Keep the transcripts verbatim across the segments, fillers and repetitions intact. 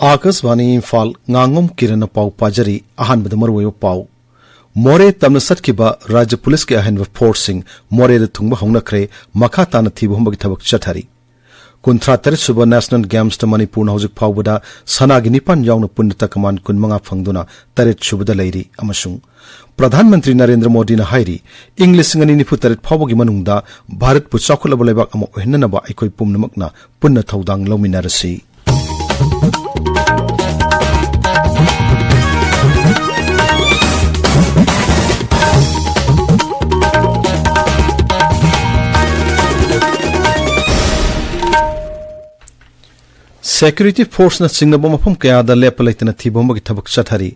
ꯑꯥꯀꯥꯁꯕꯥꯅꯤ ꯏꯝꯐꯥꯜ, ꯉꯥꯉꯣꯝ ꯀꯤꯔꯟꯅ ꯄꯥꯎ ꯄꯥꯖꯔꯤ꯫ ꯑꯍꯥꯟꯕꯗ ꯃꯔꯨꯑꯣꯏꯕ ꯄꯥꯎ꯫ ꯃꯣꯔꯦ ꯇꯝꯅ ꯆꯠꯈꯤꯕ ꯔꯥꯖ꯭ꯌ ꯄꯨꯂꯤꯁꯀꯤ ꯑꯍꯦꯟꯕ ꯐꯣꯔꯁꯁꯤꯡ ꯃꯣꯔꯦꯗ ꯊꯨꯡꯕ ꯍꯧꯅꯈ꯭ꯔꯦ꯫ ꯃꯈꯥ ꯇꯥꯅ ꯊꯤꯕ ꯍꯨꯝꯕꯒꯤ ꯊꯕꯛ ꯆꯠꯊꯔꯤ꯫ ꯀꯨꯟꯊ꯭ꯔꯥ ꯇꯔꯦꯠ ꯁꯨꯕ National Gamesꯇ ꯃꯅꯤꯄꯨꯔꯅ ꯍꯧꯖꯤꯛ ꯐꯥꯎꯕꯗ ꯁꯅꯥꯒꯤ ꯅꯤꯄꯥꯟ ꯌꯥꯎꯅ ꯄꯨꯟꯅ ꯇꯀꯃꯥꯟ ꯀꯨꯟꯃꯉꯥ ꯐꯪꯗꯨꯅ ꯇꯔꯦꯠ ꯁꯨꯕꯗ ꯂꯩꯔꯤ꯫ ꯑꯃꯁꯨꯡ ꯄ꯭ꯔꯙꯥꯟ ꯃꯟꯇ꯭ꯔꯤ ꯅꯔꯦꯟꯗ꯭ꯔ ꯃꯣꯗꯤꯅ ꯍꯥꯏꯔꯤ, ꯏꯪ ꯂꯤꯁꯤꯡ ꯑꯅꯤ ꯅꯤꯐꯨ ꯇꯔꯦꯠ ꯐꯥꯎꯕꯒꯤ ꯃꯅꯨꯡꯗ ꯚꯥꯔꯠꯄꯨ ꯆꯥꯎꯈꯠꯂꯕ ꯂꯩꯕꯥꯛ ꯑꯃ ꯑꯣꯏꯍꯟꯅꯅꯕ ꯑꯩꯈꯣꯏ ꯄꯨꯝꯅꯃꯛꯅ ꯄꯨꯟꯅ ꯊꯧꯗꯥꯡ ꯂꯧꯃꯤꯟꯅꯔꯁꯤ꯫ Security forceꯅ ꯆꯤꯡꯅꯕ ꯃꯐꯝ ꯀꯌꯥꯗ ꯂꯦꯞꯄ ꯂꯩꯇꯅ ꯊꯤꯕ ꯍꯨꯝꯕꯒꯤ ꯊꯕꯛ ꯆꯠꯊꯔꯤ꯫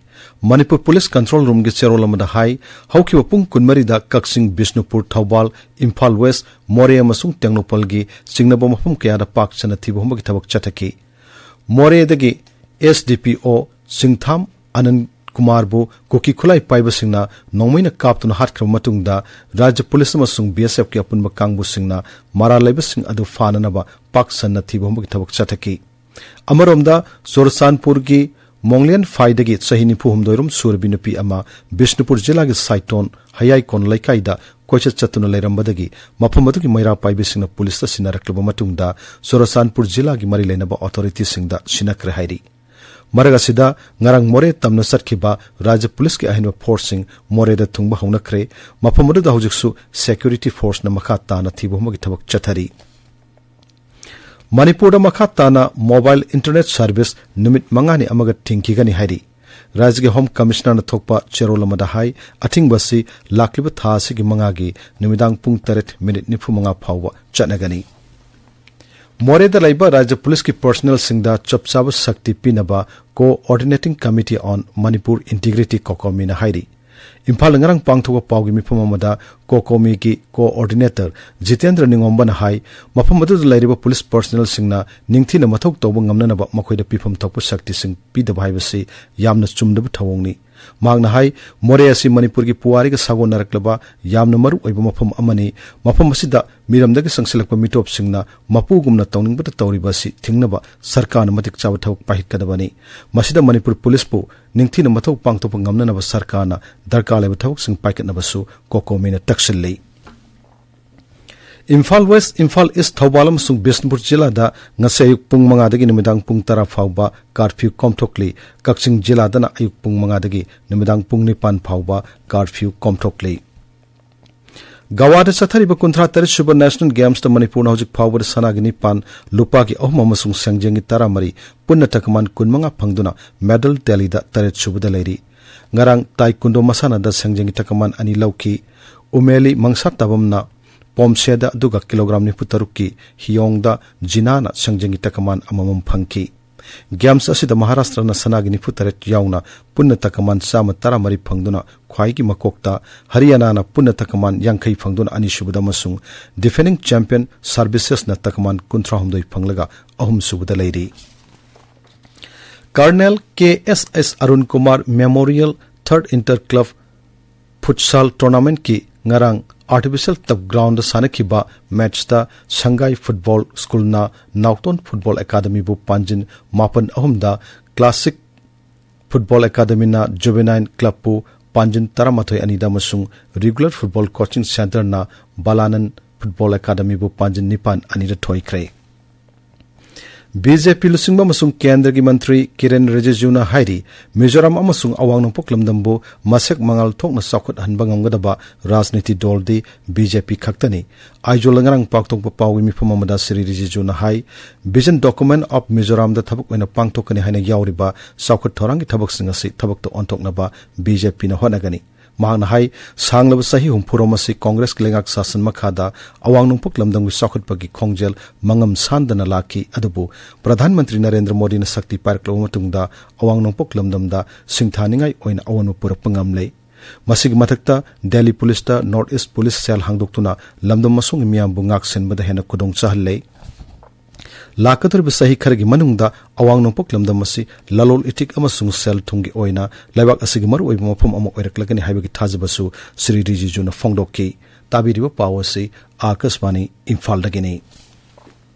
ꯃꯅꯤꯄꯨꯔ ꯄꯨꯂꯤꯁ ꯀꯟꯇ꯭ꯔꯣꯜ ꯔꯨꯝꯒꯤ ꯆꯦꯔꯣꯜ ꯑꯃꯗ ꯍꯥꯏ, ꯍꯧꯈꯤꯕ ꯄꯨꯡ ꯀꯨꯟꯃꯔꯤꯗ ꯀꯛꯆꯤꯡ, ꯕꯤꯁꯅꯨꯄꯨꯔ, ꯊꯧꯕꯥꯜ, ꯏꯝꯐꯥꯜ ꯋꯦꯁ, ꯃꯣꯔꯦ ꯑꯃꯁꯨꯡ ꯇꯦꯡꯅꯧꯄꯜꯒꯤ ꯆꯤꯡꯅꯕ ꯃꯐꯝ ꯀꯌꯥꯗ ꯄꯥꯛ ꯁꯟꯅ ꯊꯤꯕ ꯍꯨꯝꯕꯒꯤ ꯊꯕꯛ ꯆꯠꯊꯈꯤ꯫ ꯃꯣꯔꯦꯗꯒꯤ ꯑꯦꯁ ꯗꯤ ꯄꯤ ꯑꯣ ꯆꯤꯡꯊꯥꯝ ꯑꯅꯟ ꯀꯨꯃꯥꯔꯕꯨ ꯀꯨꯀꯤ ꯈꯨꯠꯂꯥꯏ ꯄꯥꯏꯕꯁꯤꯡꯅ ꯅꯣꯡꯃꯩꯅ ꯀꯥꯞꯇꯨꯅ ꯍꯥꯠꯈ꯭ꯔꯕ ꯃꯇꯨꯡꯗ, ꯔꯥꯖ꯭ꯌ ꯄꯨꯂꯤꯁ ꯑꯃꯁꯨꯡ ꯕꯤ ꯑꯦꯁ ꯑꯦꯐꯀꯤ ꯑꯄꯨꯟꯕ ꯀꯥꯡꯕꯨꯁꯤꯡꯅ ꯃꯔꯥꯜ ꯂꯩꯕꯁꯤꯡ ꯑꯗꯨ ꯐꯥꯅꯅꯕ ꯄꯥꯛ ꯁꯟꯅ ꯊꯤꯕ ꯍꯨꯝꯕꯒꯤ ꯊꯕꯛ ꯆꯠꯊꯈꯤ꯫ ꯑꯃꯔꯣꯝꯗ, ꯆꯨꯔꯆꯥꯟꯄꯨꯔꯒꯤ ꯃꯣꯡꯂꯦꯟ ꯐꯥꯏꯗꯒꯤ ꯆꯍꯤ ꯅꯤꯐꯨ ꯍꯨꯝꯗꯣꯏ ꯔꯣꯝ ꯁꯨꯔꯕꯤ ꯅꯨꯄꯤ ꯑꯃ ꯕꯤꯁꯅꯨꯄꯨꯔ ꯖꯤꯂꯥꯒꯤ ꯁꯥꯏꯇꯣꯟ ꯍꯌꯥꯏꯀꯣꯟ ꯂꯩꯀꯥꯏꯗ ꯀꯣꯏꯆꯠ ꯆꯠꯇꯨꯅ ꯂꯩꯔꯝꯕꯗꯒꯤ ꯃꯐꯝ ꯑꯗꯨꯒꯤ ꯃꯩꯔꯥ ꯄꯥꯏꯕꯤꯁꯤꯡꯅ ꯄꯨꯂꯤꯁꯇ ꯁꯤꯟꯅꯔꯛꯂꯕ ꯃꯇꯨꯡꯗ ꯆꯨꯔꯆꯥꯟꯄꯨꯔ ꯖꯤꯂꯥꯒꯤ ꯃꯔꯤ ꯂꯩꯅꯕ ꯑꯣꯊꯣꯔꯤꯇꯤꯁꯤꯡꯗ ꯁꯤꯟꯅꯈ꯭ꯔꯦ ꯍꯥꯏꯔꯤ꯫ ꯃꯔꯛ ꯑꯁꯤꯗ, ꯉꯔꯥꯡ ꯃꯣꯔꯦ ꯇꯝꯅ ꯆꯠꯈꯤꯕ ꯔꯥꯖ꯭ꯌ ꯄꯨꯂꯤꯁꯀꯤ ꯑꯍꯦꯟꯕ ꯐꯣꯔꯁꯁꯤꯡ ꯃꯣꯔꯦꯗ ꯊꯨꯡꯕ ꯍꯧꯅꯈ꯭ꯔꯦ꯫ ꯃꯐꯝ ꯑꯗꯨꯗ ꯍꯧꯖꯤꯛꯁꯨ ꯁꯦꯀ꯭ꯌꯨꯔꯤꯇꯤ ꯐꯣꯔꯁꯅ ꯃꯈꯥ ꯇꯥꯅ ꯊꯤꯕ ꯍꯨꯝꯕꯒꯤ ꯊꯕꯛ ꯆꯠꯊꯔꯤ꯫ ꯃꯅꯤꯄꯨꯔꯗ ꯃꯈꯥ ꯇꯥꯅ ꯃꯣꯕꯥꯏꯜ ꯏꯟꯇꯔꯅꯦꯠ ꯁꯔꯚꯤꯁ ꯅꯨꯃꯤꯠ ꯃꯉꯥꯅꯤ ꯑꯃꯒ ꯊꯤꯡꯈꯤꯒꯅꯤ ꯍꯥꯏꯔꯤ꯫ ꯔꯥꯖ꯭ꯌꯒꯤ ꯍꯣꯝ ꯀꯃꯤꯁꯅꯔꯅ ꯊꯣꯛꯄ ꯆꯦꯔꯣꯜ ꯑꯃꯗ ꯍꯥꯏ, ꯑꯊꯤꯡꯕ ꯑꯁꯤ ꯂꯥꯛꯂꯤꯕ ꯊꯥ ꯑꯁꯤꯒꯤ ꯃꯉꯥꯒꯤ ꯅꯨꯃꯤꯗꯥꯡ ꯄꯨꯡ ꯇꯔꯦꯠ ꯃꯤꯅꯤꯠ ꯅꯤꯐꯨ ꯃꯉꯥ ꯐꯥꯎꯕ ꯆꯠꯅꯒꯅꯤ꯫ ꯃꯣꯔꯦꯗ ꯂꯩꯕ ꯔꯥꯖ꯭ꯌ ꯄꯨꯂꯤꯁꯀꯤ ꯄꯔꯁꯅꯦꯜꯁꯤꯡꯗ ꯆꯞ ꯆꯥꯕ ꯁꯛꯇꯤ ꯄꯤꯅꯕ Coordinating Committee on Manipur Integrity, ꯀꯣꯀꯣꯃꯤꯅ ꯍꯥꯏꯔꯤ꯫ ꯏꯝꯐꯥꯜꯗ ꯉꯔꯥꯡ ꯄꯥꯡꯊꯣꯛꯄ ꯄꯥꯎꯒꯤ ꯃꯤꯐꯝ ꯑꯃꯗ ꯀꯣꯀꯣꯃꯤꯒꯤ ꯀꯣꯑꯣꯔꯗꯤꯅꯦꯇꯔ ꯖꯤꯇꯦꯟꯗ꯭ꯔ ꯅꯤꯉꯣꯝꯕꯅ ꯍꯥꯏ, ꯃꯐꯝ ꯑꯗꯨꯗ ꯂꯩꯔꯤꯕ ꯄꯨꯂꯤꯁ ꯄꯔꯁꯅꯦꯜꯁꯤꯡꯅ ꯅꯤꯡꯊꯤꯅ ꯃꯊꯧ ꯇꯧꯕ ꯉꯝꯅꯅꯕ ꯃꯈꯣꯏꯗ ꯄꯤꯐꯝ ꯊꯣꯛꯄ ꯁꯛꯇꯤꯁꯤꯡ ꯄꯤꯗꯕ ꯍꯥꯏꯕꯁꯤ ꯌꯥꯝꯅ ꯆꯨꯝꯗꯕ ꯊꯧꯑꯣꯡꯅꯤ꯫ ꯃꯍꯥꯛꯅ ꯍꯥꯏ, ꯃꯣꯔꯦ ꯑꯁꯤ ꯃꯅꯤꯄꯨꯔꯒꯤ ꯄꯨꯋꯥꯔꯤꯒ ꯁꯥꯒꯣꯟꯅꯔꯛꯂꯕ ꯌꯥꯝꯅ ꯃꯔꯨ ꯑꯣꯏꯕ ꯃꯐꯝ ꯑꯃꯅꯤ꯫ ꯃꯐꯝ ꯑꯁꯤꯗ ꯃꯤꯔꯝꯗꯒꯤ ꯆꯪꯁꯤꯜꯂꯛꯄ ꯃꯤꯇꯣꯞꯁꯤꯡꯅ ꯃꯄꯨꯒꯨꯝꯅ ꯇꯧꯅꯤꯡꯕꯇ ꯇꯧꯔꯤꯕ ꯑꯁꯤ ꯊꯤꯡꯅꯕ ꯁꯔꯀꯥꯔꯅ ꯃꯇꯤꯛ ꯆꯥꯕ ꯊꯕꯛ ꯄꯥꯏꯈꯠꯀꯗꯕꯅꯤ꯫ ꯃꯁꯤꯗ ꯃꯅꯤꯄꯨꯔ ꯄꯨꯂꯤꯁꯄꯨ ꯅꯤꯡꯊꯤꯅ ꯃꯊꯧ ꯄꯥꯡꯊꯣꯛꯄ ꯉꯝꯅꯅꯕ ꯁꯔꯀꯥꯔꯅ ꯗꯔꯀꯥꯔ ꯂꯩꯕ ꯊꯕꯛꯁꯤꯡ ꯄꯥꯏꯈꯠꯅꯕꯁꯨ ꯀꯣꯀꯣꯃꯤꯅ ꯇꯛꯁꯤꯜꯂꯤ꯫ ꯏꯝꯐꯥꯜ ꯋꯦꯁ, ꯏꯝꯐꯥꯜ ꯏꯁ, ꯊꯧꯕꯥꯜ ꯑꯃꯁꯨꯡ ꯕꯤꯁꯅꯨꯄꯨꯔ ꯖꯤꯂꯥꯗ ꯉꯁꯤ ꯑꯌꯨꯛ ꯄꯨꯡ ꯃꯉꯥꯗꯒꯤ ꯅꯨꯃꯤꯗꯥꯡ ꯄꯨꯡ ꯇꯔꯥ ꯐꯥꯎꯕ ꯀꯥꯔꯐ꯭ꯌꯨ ꯀꯣꯝꯊꯣꯛꯂꯤ꯫ ꯀꯛꯆꯤꯡ ꯖꯤꯂꯥꯗꯅ ꯑꯌꯨꯛ ꯄꯨꯡ ꯃꯉꯥꯗꯒꯤ ꯅꯨꯃꯤꯗꯥꯡ ꯄꯨꯡ ꯅꯤꯄꯥꯟ ꯐꯥꯎꯕ ꯀꯥꯔꯐ꯭ꯌꯨ ꯀꯣꯝꯊꯣꯛꯂꯤ꯫ ꯒꯋꯥꯗ ꯆꯠꯊꯔꯤꯕ ꯀꯨꯟꯊ꯭ꯔꯥ ꯇꯔꯦꯠ ꯁꯨꯕ ꯅꯦꯁꯅꯦꯜ ꯒꯦꯝꯁꯇ ꯃꯅꯤꯄꯨꯔꯅ ꯍꯧꯖꯤꯛ ꯐꯥꯎꯕꯗ ꯁꯅꯥꯒꯤ ꯅꯤꯄꯥꯟ, ꯂꯨꯄꯥꯒꯤ ꯑꯍꯨꯝ ꯑꯃꯁꯨꯡ ꯁꯦꯡꯖꯦꯡꯒꯤ ꯇꯔꯥꯃꯔꯤ, ꯄꯨꯟꯅ ꯇꯀꯃꯥꯟ ꯀꯨꯟꯃꯉꯥ ꯐꯪꯗꯨꯅ ꯃꯦꯗꯜ ꯇꯦꯂꯤꯗ ꯇꯔꯦꯠ ꯁꯨꯕꯗ ꯂꯩꯔꯤ꯫ ꯉꯔꯥꯡ ꯇꯥꯏꯀꯨꯟꯗꯣ ꯃꯁꯥꯟꯅꯗ ꯁꯦꯡꯖꯦꯡꯒꯤ ꯇꯀꯃꯥꯟ ꯑꯅꯤ ꯂꯧꯈꯤ꯫ ꯎꯃꯦꯂꯤ ꯃꯪꯁꯥ ꯇꯥꯕꯝꯅ ꯄꯣꯝꯁꯦꯗ ꯑꯗꯨꯒ ꯀꯤꯂꯣꯒ꯭ꯔꯥꯝ ꯅꯤꯐꯨ ꯇꯔꯨꯛꯀꯤ ꯍꯤꯌꯣꯡꯗ ꯖꯤꯅꯥꯅ ꯁꯦꯡꯖꯦꯡꯒꯤ ꯇꯀꯃꯥꯟ ꯑꯃꯃꯝ ꯐꯪꯈꯤ꯫ ꯒꯦꯝꯁ ꯑꯁꯤꯗ ꯃꯍꯥꯔꯥꯁꯇ꯭ꯔꯅ ꯁꯅꯥꯒꯤ ꯅꯤꯐꯨ ꯇꯔꯦꯠ ꯌꯥꯎꯅ ꯄꯨꯟꯅ ꯇꯀꯃꯥꯟ ꯆꯥꯝꯃ ꯇꯔꯥꯃꯔꯤ ꯐꯪꯗꯨꯅ ꯈ꯭ꯋꯥꯏꯒꯤ ꯃꯀꯣꯛꯇ, ꯍꯔꯤꯌꯥꯅꯥꯅ ꯄꯨꯟꯅ ꯇꯀꯃꯥꯟ ꯌꯥꯡꯈꯩ ꯐꯪꯗꯨꯅ ꯑꯅꯤꯁꯨꯕꯗ ꯑꯃꯁꯨꯡ ꯗꯤꯐꯦꯟꯗꯤꯡ ꯆꯦꯝꯄꯤꯌꯟ ꯁꯔꯚꯤꯁꯦꯁꯅ ꯇꯀꯃꯥꯟ ꯀꯨꯟꯊ꯭ꯔꯥꯍꯨꯝꯗꯣꯏ ꯐꯪꯂꯒ ꯑꯍꯨꯝꯁꯨꯕꯗ ꯂꯩꯔꯤ꯫ Colonel K S S Arun Kumar memorial ꯊꯔꯠ ꯏꯟꯇꯔ ꯀ꯭ꯂꯕ ꯐꯨꯠꯁꯥꯜ ꯇꯣꯔꯅꯥꯃꯦꯟꯠꯀꯤ ꯉꯔꯥꯡ ꯑꯥꯔꯇꯤꯐꯤꯁꯤꯌꯦꯜ ꯇꯔꯐ ꯒ꯭ꯔꯥꯎꯟꯗ ꯁꯥꯟꯅꯈꯤꯕ ꯃꯦꯠꯆꯇ ꯁꯪꯒꯥꯏ ꯐꯨꯠꯕꯣꯜ ꯁ꯭ꯀꯨꯜꯅ ꯅꯥꯎꯇꯣꯟ ꯐꯨꯠꯕꯣꯜ ꯑꯦꯀꯥꯗꯃꯤꯕꯨ ꯄꯥꯟꯖꯤꯟ ꯃꯥꯄꯟ ꯑꯍꯨꯝꯗ, ꯀ꯭ꯂꯥꯁꯤꯛ ꯐꯨꯠꯕꯣꯜ ꯑꯦꯀꯥꯗꯃꯤꯅ ꯖꯨꯕꯦꯅꯥꯏꯜ ꯀ꯭ꯂꯕꯄꯨ ꯄꯥꯟꯖꯤꯟ ꯇꯔꯥꯃꯥꯊꯣꯏ ꯑꯅꯤꯗ ꯑꯃꯁꯨꯡ ꯔꯤꯒꯨꯂꯔ ꯐꯨꯠꯕꯣꯜ ꯀꯣꯆꯤꯡ ꯁꯦꯟꯇꯔꯅ ꯕꯂꯥꯅꯟ ꯐꯨꯠꯕꯣꯜ ꯑꯦꯀꯥꯗꯃꯤꯕꯨ ꯄꯥꯟꯖꯤꯟ ꯅꯤꯄꯥꯟ ꯑꯅꯤꯗ ꯊꯣꯏꯈ꯭ꯔꯦ꯫ ꯕꯤ ꯖꯦ ꯄꯤ ꯂꯨꯆꯤꯡꯕ ꯑꯃꯁꯨꯡ ꯀꯦꯟꯗ꯭ꯔꯒꯤ ꯃꯟꯇ꯭ꯔꯤ ꯀꯤꯔꯦꯟ ꯔꯤꯖꯤꯖꯨꯅ ꯍꯥꯏꯔꯤ, ꯃꯤꯖꯣꯔꯥꯝ ꯑꯃꯁꯨꯡ ꯑꯋꯥꯡ ꯅꯣꯡꯄꯣꯛ ꯂꯝꯗꯝꯕꯨ ꯃꯁꯛ ꯃꯉꯥꯜ ꯊꯣꯛꯅ ꯆꯥꯎꯈꯠꯍꯟꯕ ꯉꯝꯒꯗꯕ ꯔꯥꯖꯅꯤꯇꯤ ꯗꯣꯜꯗꯤ ꯕꯤ ꯖꯦ ꯄꯤ ꯈꯛꯇꯅꯤ꯫ ꯑꯥꯏꯖꯣꯜꯗ ꯉꯔꯥꯡ ꯄꯥꯡꯊꯣꯛꯄ ꯄꯥꯎꯒꯤ ꯃꯤꯐꯝ ꯑꯃꯗ ꯁ꯭ꯔꯤ ꯔꯤꯖꯤꯖꯨꯅ ꯍꯥꯏ, ꯚꯤꯖꯟ ꯗꯣꯀꯨꯃꯦꯟꯠ ꯑꯣꯐ ꯃꯤꯖꯣꯔꯥꯝꯗ ꯊꯕꯛ ꯑꯣꯏꯅ ꯄꯥꯡꯊꯣꯛꯀꯅꯤ ꯍꯥꯏꯅ ꯌꯥꯎꯔꯤꯕ ꯆꯥꯎꯈꯠ ꯊꯧꯔꯥꯡꯒꯤ ꯊꯕꯛꯁꯤꯡ ꯑꯁꯤ ꯊꯕꯛꯇ ꯑꯣꯟꯊꯣꯛꯅꯕ ꯕꯤ ꯖꯦ ꯄꯤꯅ ꯍꯣꯠꯅꯒꯅꯤ꯫ ꯃꯍꯥꯛꯅ ꯍꯥꯏ, ꯁꯥꯡꯂꯕ ꯆꯍꯤ ꯍꯨꯝꯐꯨꯔꯣꯝ ꯑꯁꯤ ꯀꯣꯡꯒ꯭ꯔꯦꯁꯀꯤ ꯂꯩꯉꯥꯛ ꯁꯥꯁꯟ ꯃꯈꯥꯗ ꯑꯋꯥꯡ ꯅꯣꯡꯄꯣꯛ ꯂꯝꯗꯝꯒꯤ ꯆꯥꯎꯈꯠꯄꯒꯤ ꯈꯣꯡꯖꯦꯜ ꯃꯉꯝ ꯁꯥꯟꯗꯅ ꯂꯥꯛꯈꯤ꯫ ꯑꯗꯨꯕꯨ ꯄ꯭ꯔꯙꯥꯟ ꯃꯟꯇ꯭ꯔꯤ ꯅꯔꯦꯟꯗ꯭ꯔ ꯃꯣꯗꯤꯅ ꯁꯛꯇꯤ ꯄꯥꯏꯔꯛꯂꯕ ꯃꯇꯨꯡꯗ ꯑꯋꯥꯡ ꯅꯣꯡꯄꯣꯛ ꯂꯝꯗꯝꯗ ꯁꯤꯡꯊꯥꯅꯤꯡꯉꯥꯏ ꯑꯣꯏꯅ ꯑꯑꯣꯟꯕ ꯄꯨꯔꯛꯄ ꯉꯝꯂꯦ꯫ ꯃꯁꯤꯒꯤ ꯃꯊꯛꯇ ꯗꯦꯜꯂꯤ ꯄꯨꯂꯤꯁꯇ ꯅꯣꯔꯠ ꯏꯁ ꯄꯨꯂꯤꯁ ꯁꯦꯜ ꯍꯥꯡꯗꯣꯛꯇꯨꯅ ꯂꯝꯗꯝ ꯑꯁꯣꯝꯒꯤ ꯃꯤꯌꯥꯝꯕꯨ ꯉꯥꯛ ꯁꯦꯟꯕꯗ ꯍꯦꯟꯅ ꯈꯨꯗꯣꯡ ꯆꯥꯍꯜꯂꯦ꯫ ꯂꯥꯛꯀꯗꯧꯔꯤꯕ ꯆꯍꯤ ꯈꯔꯒꯤ ꯃꯅꯨꯡꯗ ꯑꯋꯥꯡ ꯅꯣꯡꯄꯣꯛ ꯂꯝꯗꯝ ꯑꯁꯤ ꯂꯂꯣꯟ ꯏꯇꯤꯛ ꯑꯃꯁꯨꯡ ꯁꯦꯜ ꯊꯨꯝꯒꯤ ꯑꯣꯏꯅ ꯂꯩꯕꯥꯛ ꯑꯁꯤꯒꯤ ꯃꯔꯨꯑꯣꯏꯕ ꯃꯐꯝ ꯑꯃ ꯑꯣꯏꯔꯛꯂꯒꯅꯤ ꯍꯥꯏꯕꯒꯤ ꯊꯥꯖꯕꯁꯨ ꯁ꯭ꯔꯤ ꯔꯤꯖꯤꯖꯨꯅ ꯐꯣꯡꯗꯣꯛꯈꯤ꯫ ꯇꯥꯕꯤꯔꯤꯕ ꯄꯥꯎ ꯑꯁꯤ ꯑꯥꯀꯥꯁꯕꯥꯅꯤ ꯏꯝꯐꯥꯜꯗꯒꯤꯅꯤ꯫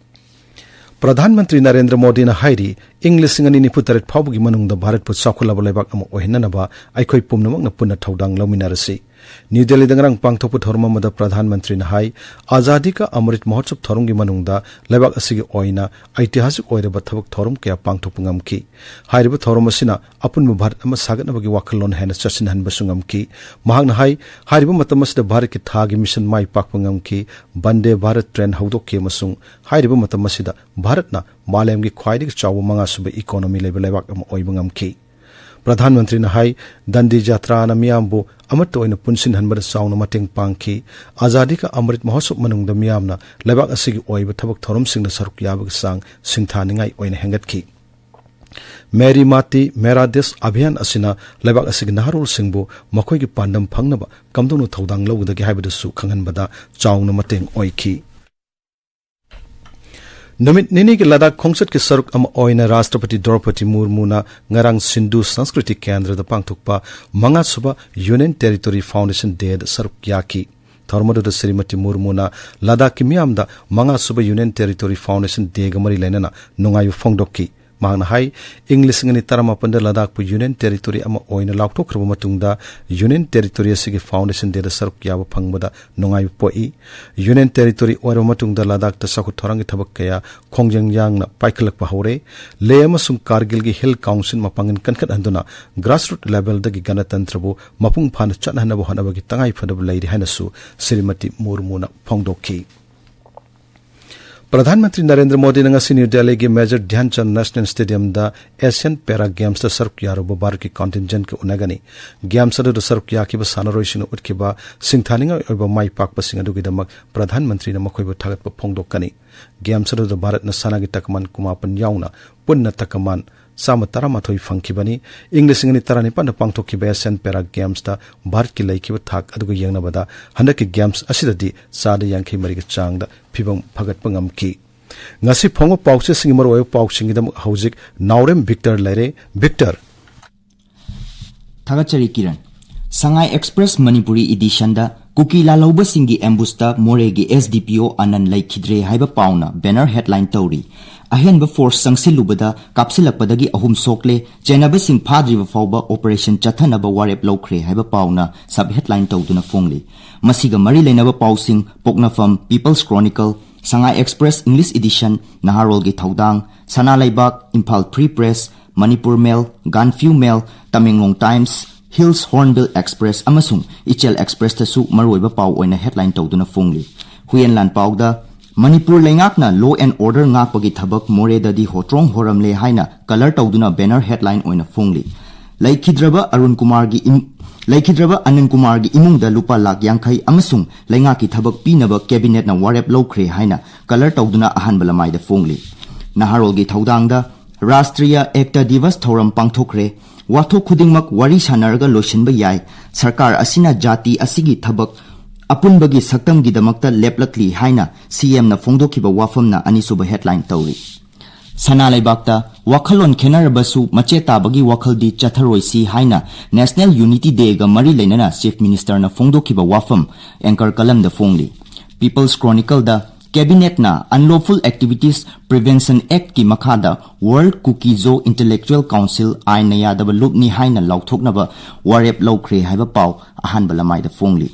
ꯄ꯭ꯔꯙꯥꯟ ꯃꯟꯇ꯭ꯔꯤ ꯅꯔꯦꯟꯗ꯭ꯔ ꯃꯣꯗꯤꯅ ꯍꯥꯏꯔꯤ, ꯏꯪ ꯂꯤꯁꯤꯡ ꯑꯅꯤ ꯅꯤꯐꯨ ꯇꯔꯦꯠ ꯐꯥꯎꯕꯒꯤ ꯃꯅꯨꯡꯗ ꯚꯥꯔꯠꯄꯨ ꯆꯥꯎꯈꯠꯂꯕ ꯂꯩꯕꯥꯛ ꯑꯃ ꯑꯣꯏꯍꯟꯅꯅꯕ ꯑꯩꯈꯣꯏ ꯄꯨꯝꯅꯃꯛꯅ ꯄꯨꯟꯅ ꯊꯧꯗꯥꯡ ꯂꯧꯃꯤꯟꯅꯔꯁꯤ꯫ ꯅ꯭ꯌꯨ ꯗꯦꯜꯂꯤꯗ ꯉꯔꯥꯡ ꯄꯥꯡꯊꯣꯛꯄ ꯊꯧꯔꯝ ꯑꯃꯗ ꯄ꯭ꯔꯙꯥꯟ ꯃꯟꯇ꯭ꯔꯤꯅ ꯍꯥꯏ, ꯑꯖꯥꯗꯤ ꯀꯥ ꯑꯃ꯭ꯔꯤꯠ ꯃꯍꯣꯠꯁꯕ ꯊꯧꯔꯝꯒꯤ ꯃꯅꯨꯡꯗ ꯂꯩꯕꯥꯛ ꯑꯁꯤꯒꯤ ꯑꯣꯏꯅ ꯑꯩꯇꯤꯍꯥꯁꯤꯛ ꯑꯣꯏꯔꯕ ꯊꯕꯛ ꯊꯧꯔꯝ ꯀꯌꯥ ꯄꯥꯡꯊꯣꯛꯄ ꯉꯝꯈꯤ꯫ ꯍꯥꯏꯔꯤꯕ ꯊꯧꯔꯝ ꯑꯁꯤꯅ ꯑꯄꯨꯟꯕ ꯚꯥꯔꯠ ꯑꯃ ꯁꯥꯒꯠꯅꯕꯒꯤ ꯋꯥꯈꯜꯂꯣꯟ ꯍꯦꯟꯅ ꯆꯠꯁꯤꯟꯍꯟꯕꯁꯨ ꯉꯝꯈꯤ꯫ ꯃꯍꯥꯛꯅ ꯍꯥꯏ, ꯍꯥꯏꯔꯤꯕ ꯃꯇꯝ ꯑꯁꯤꯗ ꯚꯥꯔꯠꯀꯤ ꯊꯥꯒꯤ ꯃꯤꯁꯟ ꯃꯥꯏ ꯄꯥꯛꯄ ꯉꯝꯈꯤ, ꯕꯟꯗꯦ ꯚꯥꯔꯠ ꯇ꯭ꯔꯦꯟ ꯍꯧꯗꯣꯛꯈꯤ ꯑꯃꯁꯨꯡ ꯍꯥꯏꯔꯤꯕ ꯃꯇꯝ ꯑꯁꯤꯗ ꯚꯥꯔꯠꯅ ꯃꯥꯂꯦꯝꯒꯤ ꯈ꯭ꯋꯥꯏꯗꯒꯤ ꯆꯥꯎꯕ ꯃꯉꯥꯁꯨꯕ ꯏꯀꯣꯅꯣꯃꯤ ꯂꯩꯕ ꯂꯩꯕꯥꯛ ꯑꯃ ꯑꯣꯏꯕ ꯉꯝꯈꯤ꯫ ꯄ꯭ꯔꯙꯥꯟ ꯃꯟꯇ꯭ꯔꯤꯅ ꯍꯥꯏ, ꯗꯟꯗꯤ ꯖꯥꯇ꯭ꯔꯥꯅ ꯃꯤꯌꯥꯝꯕꯨ ꯑꯃꯠꯇ ꯑꯣꯏꯅ ꯄꯨꯟꯁꯤꯟꯍꯟꯕꯗ ꯆꯥꯎꯅ ꯃꯇꯦꯡ ꯄꯥꯡꯈꯤ꯫ ꯑꯖꯥꯗꯤ ꯀꯥ ꯑꯃ꯭ꯔꯤꯠ ꯃꯍꯣꯠꯁꯕ ꯃꯅꯨꯡꯗ ꯃꯤꯌꯥꯝꯅ ꯂꯩꯕꯥꯛ ꯑꯁꯤꯒꯤ ꯑꯣꯏꯕ ꯊꯕꯛ ꯊꯧꯔꯝꯁꯤꯡꯗ ꯁꯔꯨꯛ ꯌꯥꯕꯒꯤ ꯆꯥꯡ ꯁꯤꯡꯊꯥꯅꯤꯡꯉꯥꯏ ꯑꯣꯏꯅ ꯍꯦꯟꯒꯠꯈꯤ꯫ ꯃꯦꯔꯤ ꯃꯥꯇꯤ ꯃꯦꯔꯥ ꯗꯦꯁ ꯑꯚꯤꯌꯥꯟ ꯑꯁꯤꯅ ꯂꯩꯕꯥꯛ ꯑꯁꯤꯒꯤ ꯅꯍꯥꯔꯣꯜꯁꯤꯡꯕꯨ ꯃꯈꯣꯏꯒꯤ ꯄꯥꯟꯗꯝ ꯐꯪꯅꯕ ꯀꯝꯗꯧꯅ ꯊꯧꯗꯥꯡ ꯂꯧꯒꯗꯒꯦ ꯍꯥꯏꯕꯗꯨꯁꯨ ꯈꯪꯍꯟꯕꯗ ꯆꯥꯎꯅ ꯃꯇꯦꯡ ꯑꯣꯏꯈꯤ꯫ ꯅꯨꯃꯤꯠ ꯅꯤꯅꯤꯒꯤ ꯂꯗꯥꯈ ꯈꯣꯡꯆꯠꯀꯤ ꯁꯔꯨꯛ ꯑꯃ ꯑꯣꯏꯅ ꯔꯥꯁꯇ꯭ꯔꯄꯇꯤ ꯗ꯭ꯔꯧꯄꯗꯤ ꯃꯨꯔꯃꯨꯅ ꯉꯔꯥꯡ ꯁꯤꯟꯙꯨ ꯁꯪꯁꯀ꯭ꯔꯤꯇꯤ ꯀꯦꯟꯗ꯭ꯔꯗ ꯄꯥꯡꯊꯣꯛꯄ ꯃꯉꯥꯁꯨꯕ ꯌꯨꯅꯤꯌꯟ ꯇꯦꯔꯤꯇꯣꯔꯤ ꯐꯥꯎꯟꯗꯦꯁꯟ ꯗꯦꯗ ꯁꯔꯨꯛ ꯌꯥꯈꯤ꯫ ꯊꯧꯔꯝ ꯑꯗꯨꯗ ꯁ꯭ꯔꯤꯃꯇꯤ ꯃꯨꯔꯃꯨꯅ ꯂꯗꯥꯈꯀꯤ ꯃꯤꯌꯥꯝꯗ ꯃꯉꯥꯁꯨꯕ ꯌꯨꯅꯤꯌꯟ ꯇꯦꯔꯤꯇꯣꯔꯤ ꯐꯥꯎꯟꯗꯦꯁꯟ ꯗꯦꯒ ꯃꯔꯤ ꯂꯩꯅꯅ ꯅꯨꯡꯉꯥꯏꯕ ꯐꯣꯡꯗꯣꯛꯈꯤ꯫ ꯃꯍꯥꯛꯅ ꯍꯥꯏ, ꯏꯪ ꯂꯤꯁꯤꯡ ꯑꯅꯤ ꯇꯔꯥꯃꯥꯄꯟꯗ ꯂꯗꯥꯈꯄꯨ ꯌꯨꯅꯤꯌꯟ ꯇꯦꯔꯤꯇꯣꯔꯤ ꯑꯃ ꯑꯣꯏꯅ ꯂꯥꯎꯊꯣꯛꯈ꯭ꯔꯕ ꯃꯇꯨꯡꯗ ꯌꯨꯅꯤꯌꯟ ꯇꯦꯔꯤꯇꯣꯔꯤ ꯑꯁꯤꯒꯤ ꯐꯥꯎꯟꯗꯦꯁꯟ ꯗꯦꯗ ꯁꯔꯨꯛ ꯌꯥꯕ ꯐꯪꯕꯗ ꯅꯨꯡꯉꯥꯏꯕ ꯄꯣꯛꯏ꯫ ꯌꯨꯅꯤꯌꯟ ꯇꯦꯔꯤꯇꯣꯔꯤ ꯑꯣꯏꯔꯕ ꯃꯇꯨꯡꯗ ꯂꯗꯥꯈꯇ ꯆꯥꯎꯈꯠ ꯊꯧꯔꯥꯡꯒꯤ ꯊꯕꯛ ꯀꯌꯥ ꯈꯣꯡꯖꯪ ꯌꯥꯡꯅ ꯄꯥꯏꯈꯠꯂꯛꯄ ꯍꯧꯔꯦ꯫ ꯂꯦꯍ ꯑꯃꯁꯨꯡ ꯀꯥꯔꯒꯤꯜꯒꯤ ꯍꯤꯜ ꯀꯥꯎꯟꯁꯤꯜ ꯃꯄꯥꯡꯒꯜ ꯀꯟꯈꯠꯍꯟꯗꯨꯅ ꯒ꯭ꯔꯥꯁꯔꯨꯠ ꯂꯦꯚꯦꯜꯗꯒꯤ ꯒꯅꯇꯟꯇ꯭ꯔꯕꯨ ꯃꯄꯨꯡ ꯐꯥꯅ ꯆꯠꯅꯍꯟꯅꯕ ꯍꯣꯠꯅꯕꯒꯤ ꯇꯉꯥꯏꯐꯗꯕ ꯂꯩꯔꯤ ꯍꯥꯏꯅꯁꯨ ꯁ꯭ꯔꯤꯃꯇꯤ ꯃꯨꯔꯃꯨꯅ ꯐꯣꯡꯗꯣꯛꯈꯤ꯫ ꯄ꯭ꯔꯙꯥꯟ ꯃꯟꯇ꯭ꯔꯤ ꯅꯔꯦꯟꯗ꯭ꯔ ꯃꯣꯗꯤꯅ ꯉꯁꯤ ꯅ꯭ꯌꯨ ꯗꯦꯜꯂꯤꯒꯤ ꯃꯦꯖꯔ ꯙ꯭ꯌꯥꯟꯆꯟꯗ ꯅꯦꯁꯅꯦꯜ ꯁ꯭ꯇꯦꯗꯤꯌꯝꯗ ꯑꯦꯁꯤꯌꯥꯟ ꯄꯦꯔꯥ ꯒꯦꯝꯁꯇ ꯁꯔꯨꯛ ꯌꯥꯔꯨꯕ ꯚꯥꯔꯠꯀꯤ ꯀꯟꯇꯤꯟꯖꯦꯟꯠꯀ ꯎꯅꯒꯅꯤ꯫ ꯒꯦꯝꯁ ꯑꯗꯨꯗ ꯁꯔꯨꯛ ꯌꯥꯈꯤꯕ ꯁꯥꯟꯅꯔꯣꯏꯁꯤꯡꯅ ꯎꯠꯈꯤꯕ ꯁꯤꯡꯊꯥꯅꯤꯡꯉꯥꯏ ꯑꯣꯏꯕ ꯃꯥꯏ ꯄꯥꯛꯄꯁꯤꯡ ꯑꯗꯨꯒꯤꯗꯃꯛ ꯄ꯭ꯔꯙꯥꯟ ꯃꯟꯇ꯭ꯔꯤꯅ ꯃꯈꯣꯏꯕꯨ ꯊꯥꯒꯠꯄ ꯐꯣꯡꯗꯣꯛꯀꯅꯤ꯫ ꯒꯦꯝꯁ ꯑꯗꯨꯗ ꯚꯥꯔꯠꯅ ꯁꯅꯥꯒꯤ ꯇꯀꯃꯥꯟ ꯀꯨꯟꯃꯥꯄꯟ ꯌꯥꯎꯅ ꯄꯨꯟꯅ ꯇꯀꯃꯥꯟ ꯆꯥꯝꯃ ꯇꯔꯥꯃꯥꯊꯣꯏ ꯐꯪꯈꯤꯕꯅꯤ꯫ ꯏꯪ ꯂꯤꯁꯤꯡ ꯑꯅꯤ ꯇꯔꯥꯅꯤꯄꯥꯟꯗ ꯄꯥꯡꯊꯣꯛꯈꯤꯕ ꯑꯦꯁꯤꯌꯥꯟ ꯄꯦꯔꯥ ꯒꯦꯝꯁꯇ ꯚꯥꯔꯠꯀꯤ ꯂꯩꯈꯤꯕ ꯊꯥꯛ ꯑꯗꯨꯒ ꯌꯦꯡꯅꯕꯗ ꯍꯟꯗꯛꯀꯤ ꯒꯦꯝꯁ ꯑꯁꯤꯗꯗꯤ ꯆꯥꯗ ꯌꯥꯡꯈꯩ ꯃꯔꯤꯒꯤ ꯆꯥꯡꯗ ꯐꯤꯕꯝ ꯐꯒꯠꯄ ꯉꯝꯈꯤ꯫ ꯉꯁꯤ ꯐꯣꯡꯕ ꯄꯥꯎꯆꯦꯁꯤꯡꯒꯤ ꯃꯔꯨꯑꯣꯏꯕ ꯄꯥꯎꯁꯤꯡꯒꯤꯗꯃꯛ ꯍꯧꯖꯤꯛ ꯅꯥꯎꯔꯦꯝ ꯕꯤꯛꯇꯔ ꯂꯩꯔꯦ꯫ ꯕꯤꯛꯇꯔ꯫ ꯊꯥꯒꯠꯆꯔꯤ ꯀꯤꯔꯟ꯫ ꯁꯉꯥꯏ ꯑꯦꯛꯁꯄ꯭ꯔꯦꯁ ꯃꯅꯤꯄꯨꯔꯤ ꯏꯗꯤꯁꯟꯗ ꯀꯨꯀꯤ ꯂꯥꯜꯍꯧꯕꯁꯤꯡꯒꯤ ꯑꯦꯝꯕꯨꯁꯇ ꯃꯣꯔꯦꯒꯤ ꯑꯦꯁ ꯗꯤ ꯄꯤ ꯑꯣ ꯑꯅꯟ ꯂꯩꯈꯤꯗ꯭ꯔꯦ ꯍꯥꯏꯕ ꯄꯥꯎꯅ ꯕꯦꯅꯔ ꯍꯦꯗꯂꯥꯏꯟ ꯇꯧꯔꯤ꯫ ꯑꯍꯦꯟꯕ ꯐꯣꯔꯁ ꯆꯪꯁꯤꯜꯂꯨꯕꯗ ꯀꯥꯞꯁꯤꯜꯂꯛꯄꯗꯒꯤ ꯑꯍꯨꯝ ꯁꯣꯛꯂꯦ, ꯆꯦꯟꯅꯕꯁꯤꯡ ꯐꯥꯗ꯭ꯔꯤꯕ ꯐꯥꯎꯕ ꯑꯣꯄꯔꯦꯁꯟ ꯆꯠꯊꯅꯕ ꯋꯥꯔꯦꯞ ꯂꯧꯈ꯭ꯔꯦ ꯍꯥꯏꯕ ꯄꯥꯎꯅ ꯁꯕ ꯍꯦꯗꯂꯥꯏꯟ ꯇꯧꯗꯨꯅ ꯐꯣꯡꯂꯤ꯫ ꯃꯁꯤꯒ ꯃꯔꯤ ꯂꯩꯅꯕ ꯄꯥꯎꯁꯤꯡ: ꯄꯣꯛꯅꯐꯝ, people's chronicle, Sangai express English edition, ꯅꯍꯥꯔꯣꯜꯒꯤ ꯊꯧꯗꯥꯡ, Sana Leibak, Imphal free press, Manipur mail, ꯒꯥꯟꯐ꯭ꯌꯨ mail, Tamenglong times, hills hornbill express ꯑꯃꯁꯨꯡ ꯏꯆꯦꯜ ꯑꯦꯛꯁꯄ꯭ꯔꯦꯁꯇꯁꯨ ꯃꯔꯨꯑꯣꯏꯕ ꯄꯥꯎ ꯑꯣꯏꯅ ꯍꯦꯗꯂꯥꯏꯟ ꯇꯧꯗꯨꯅ ꯐꯣꯡꯂꯤ꯫ ꯍꯨꯏꯌꯦꯟ ꯂꯥꯟꯄꯥꯎꯗ ꯃꯅꯤꯄꯨꯔ ꯂꯩꯉꯥꯛꯅ law and order ꯉꯥꯛꯄꯒꯤ ꯊꯕꯛ ꯃꯣꯔꯦꯗꯗꯤ ꯍꯣꯇ꯭ꯔꯣꯡ ꯍꯣꯔꯝꯂꯦ ꯍꯥꯏꯅ ꯀꯂꯔ ꯇꯧꯗꯨꯅ ꯕꯦꯅꯔ ꯍꯦꯗꯂꯥꯏꯟ ꯑꯣꯏꯅ ꯐꯣꯡꯂꯤ꯫ ꯂꯩꯈꯤꯗ꯭ꯔꯕ ꯑꯔꯨꯟ ꯀꯨꯃꯥꯔꯒꯤ ꯏꯝ-, ꯂꯩꯈꯤꯗ꯭ꯔꯕ ꯑꯅꯟ ꯀꯨꯃꯥꯔꯒꯤ ꯏꯃꯨꯡꯗ ꯂꯨꯄꯥ ꯂꯥꯈ ꯌꯥꯡꯈꯩ ꯑꯃꯁꯨꯡ ꯂꯩꯉꯥꯛꯀꯤ ꯊꯕꯛ ꯄꯤꯅꯕ ꯀꯦꯕꯤꯅꯦꯠꯅ ꯋꯥꯔꯦꯞ ꯂꯧꯈ꯭ꯔꯦ ꯍꯥꯏꯅ ꯀꯂꯔ ꯇꯧꯗꯨꯅ ꯑꯍꯥꯟꯕ ꯂꯃꯥꯏꯗ ꯐꯣꯡꯂꯤ꯫ ꯅꯍꯥꯔꯣꯜꯒꯤ ꯊꯧꯗꯥꯡꯗ ꯔꯥꯁꯇ꯭ꯔꯤꯌ ꯑꯦꯛꯇ ꯗꯤꯚꯁ ꯊꯧꯔꯝ ꯄꯥꯡꯊꯣꯛꯈ꯭ꯔꯦ꯫ ꯋꯥꯊꯣꯛ ꯈꯨꯗꯤꯡꯃꯛ ꯋꯥꯔꯤ ꯁꯥꯟꯅꯔꯒ ꯂꯣꯏꯁꯤꯟꯕ ꯌꯥꯏ꯫ ꯁꯔꯀꯥꯔ ꯑꯁꯤꯅ ꯖꯥꯇꯤ ꯑꯁꯤꯒꯤ ꯊꯕꯛ ꯑꯄꯨꯟꯕꯒꯤ ꯁꯛꯇꯝꯒꯤꯗꯃꯛꯇ ꯂꯦꯞꯂꯛꯂꯤ ꯍꯥꯏꯅ ꯁꯤ ꯑꯦꯝꯅ ꯐꯣꯡꯗꯣꯛꯈꯤꯕ ꯋꯥꯐꯝꯅ ꯑꯅꯤꯁꯨꯕ ꯍꯦꯗꯂꯥꯏꯟ ꯇꯧꯔꯤ꯫ ꯁꯅꯥ ꯂꯩꯕꯥꯛꯇ ꯋꯥꯈꯜꯂꯣꯟ ꯈꯦꯠꯅꯔꯕꯁꯨ ꯃꯆꯦꯠ ꯇꯥꯕꯒꯤ ꯋꯥꯈꯜꯗꯤ ꯆꯠꯊꯔꯣꯏꯁꯤ ꯍꯥꯏꯅ ꯅꯦꯁꯅꯦꯜ ꯌꯨꯅꯤꯇꯤ ꯗꯦꯒ ꯃꯔꯤ ꯂꯩꯅꯅ ꯆꯤꯐ ꯃꯤꯅꯤꯁꯇꯔꯅ ꯐꯣꯡꯗꯣꯛꯈꯤꯕ ꯋꯥꯐꯝ ꯑꯦꯡꯀꯔ ꯀꯂꯝꯗ ꯐꯣꯡꯂꯤ꯫ ꯄꯤꯄꯜꯁ ꯀ꯭ꯔꯣꯅꯤꯀꯜꯗ ꯀꯦꯕꯤꯅꯦꯠꯅ Unlawful Activities Prevention Actꯀꯤ ꯃꯈꯥꯗ World Kuki-Zo Intellectual Council ꯑꯥꯏꯟꯅ ꯌꯥꯗꯕ ꯂꯨꯞꯅꯤ ꯍꯥꯏꯅ ꯂꯥꯎꯊꯣꯛꯅꯕ ꯋꯥꯔꯦꯞ ꯂꯧꯈ꯭ꯔꯦ ꯍꯥꯏꯕ ꯄꯥꯎ ꯑꯍꯥꯟꯕ ꯂꯃꯥꯏꯗ ꯐꯣꯡꯂꯤ꯫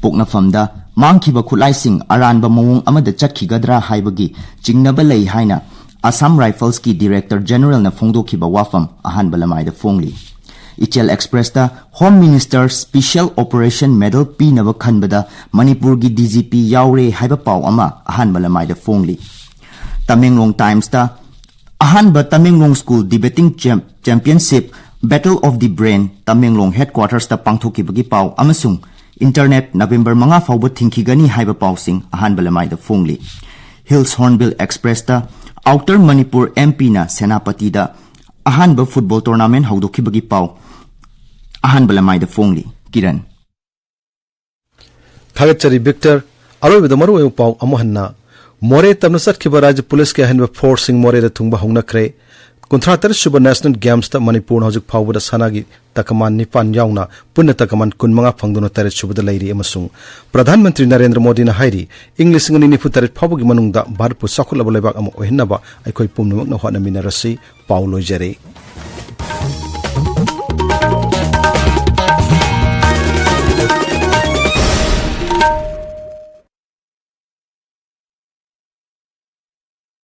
ꯄꯣꯛꯅꯐꯝꯗ ꯃꯥꯡꯈꯤꯕ ꯈꯨꯠꯂꯥꯏꯁꯤꯡ ꯑꯔꯥꯟꯕ ꯃꯑꯣꯡ ꯑꯃꯗ ꯆꯠꯈꯤꯒꯗ꯭ꯔꯥ ꯍꯥꯏꯕꯒꯤ ꯆꯤꯡꯅꯕ ꯂꯩ ꯍꯥꯏꯅ ꯑꯁꯥꯝ ꯔꯥꯏꯐꯜꯁꯀꯤ ꯗꯤꯔꯦꯛꯇꯔ ꯖꯦꯅꯔꯦꯜꯅ ꯐꯣꯡꯗꯣꯛꯈꯤꯕ ꯋꯥꯐꯝ ꯑꯍꯥꯟꯕ ꯂꯃꯥꯏꯗ ꯐꯣꯡꯂꯤ꯫ ꯏꯆꯦꯜ ꯑꯦꯛꯁꯄ꯭ꯔꯦꯁꯇ home minister special operation medal ꯄꯤꯅꯕ ꯈꯟꯕꯗ ꯃꯅꯤꯄꯨꯔꯒꯤ ꯗꯤ ꯖꯤ ꯄꯤ ꯌꯥꯎꯔꯦ ꯍꯥꯏꯕ ꯄꯥꯎ ꯑꯃ ꯑꯍꯥꯟꯕ ꯂꯃꯥꯏꯗ ꯐꯣꯡꯂꯤ꯫ ꯇꯃꯦꯡꯂꯣꯡ ꯇꯥꯏꯝꯁꯇ ꯑꯍꯥꯟꯕ ꯇꯃꯦꯡꯂꯣꯡ ꯁ꯭ꯀꯨꯜ ꯗꯤꯕꯦꯇꯤꯡ ꯆꯦꯝ-, championship Battle of the Brain Tamenglong ꯍꯦꯗꯀ꯭ꯋꯥꯇꯔꯁꯇ ꯄꯥꯡꯊꯣꯛꯈꯤꯕꯒꯤ ꯄꯥꯎ ꯑꯃꯁꯨꯡ ꯏꯟꯇꯔꯅꯦꯠ ꯅꯕꯦꯝꯕꯔ ꯃꯉꯥ ꯐꯥꯎꯕ ꯊꯤꯡꯈꯤꯒꯅꯤ ꯍꯥꯏꯕ ꯄꯥꯎꯁꯤꯡ ꯑꯍꯥꯟꯕ ꯂꯃꯥꯏꯗ ꯐꯣꯡꯂꯤ꯫ ꯍꯤꯜꯁ ꯍꯣꯔꯟꯕꯤꯜ ꯑꯦꯛꯁꯄ꯭ꯔꯦꯁꯇ ꯑꯥꯎꯇꯔ ꯃꯅꯤꯄꯨꯔ ꯑꯦꯝ ꯄꯤꯅ ꯁꯦꯅꯥꯄꯇꯤꯗ ꯑꯍꯥꯟꯕ ꯐꯨꯠꯕꯣꯜ ꯇꯣꯔꯅꯥꯃꯦꯟ ꯍꯧꯗꯣꯛꯈꯤꯕꯒꯤ ꯄꯥꯎ ꯑꯍꯥꯟꯕ ꯂꯃꯥꯏꯗ ꯐꯣꯡꯂꯤ꯫ ꯀꯤꯔꯟ꯫ ꯊꯥꯒꯠꯆꯔꯤ ꯕꯤꯛꯇꯔ꯫ ꯑꯔꯣꯏꯕꯗ ꯃꯔꯨꯑꯣꯏꯕ ꯄꯥꯎ ꯑꯃꯨꯛ ꯍꯟꯅ ꯃꯣꯔꯦ ꯇꯝꯅ ꯆꯠꯈꯤꯕ ꯔꯥꯖ꯭ꯌ ꯄꯨꯂꯤꯁꯀꯤ ꯑꯍꯦꯟꯕ ꯐꯣꯔꯁꯁꯤꯡ ꯃꯣꯔꯦꯗ ꯊꯨꯡꯕ ꯍꯧꯅꯈ꯭ꯔꯦ꯫ ꯀꯨꯟꯊ꯭ꯔꯥ ꯇꯔꯦꯠ ꯁꯨꯕ National Gamesꯇ ꯃꯅꯤꯄꯨꯔꯅ ꯍꯧꯖꯤꯛ ꯐꯥꯎꯕꯗ ꯁꯅꯥꯒꯤ ꯇꯀꯃꯥꯟ ꯅꯤꯄꯥꯟ ꯌꯥꯎꯅ ꯄꯨꯟꯅ ꯇꯀꯃꯥꯟ ꯀꯨꯟꯃꯉꯥ ꯐꯪꯗꯨꯅ ꯇꯔꯦꯠ ꯁꯨꯕꯗ ꯂꯩꯔꯤ ꯑꯃꯁꯨꯡ ꯄ꯭ꯔꯙꯥꯟ ꯃꯟꯇ꯭ꯔꯤ ꯅꯔꯦꯟꯗ꯭ꯔ ꯃꯣꯗꯤꯅ ꯍꯥꯏꯔꯤ, ꯏꯪ ꯂꯤꯁꯤꯡ ꯑꯅꯤ ꯅꯤꯐꯨ ꯇꯔꯦꯠ ꯐꯥꯎꯕꯒꯤ ꯃꯅꯨꯡꯗ ꯚꯥꯔꯠꯄꯨ ꯆꯥꯎꯈꯠꯂꯕ ꯂꯩꯕꯥꯛ ꯑꯃ ꯑꯣꯏꯍꯟꯅꯕ ꯑꯩꯈꯣꯏ ꯄꯨꯝꯅꯃꯛꯅ ꯍꯣꯠꯅꯃꯤꯟꯅꯔꯁꯤ꯫ ꯄꯥꯎ ꯂꯣꯏꯖꯔꯦ꯫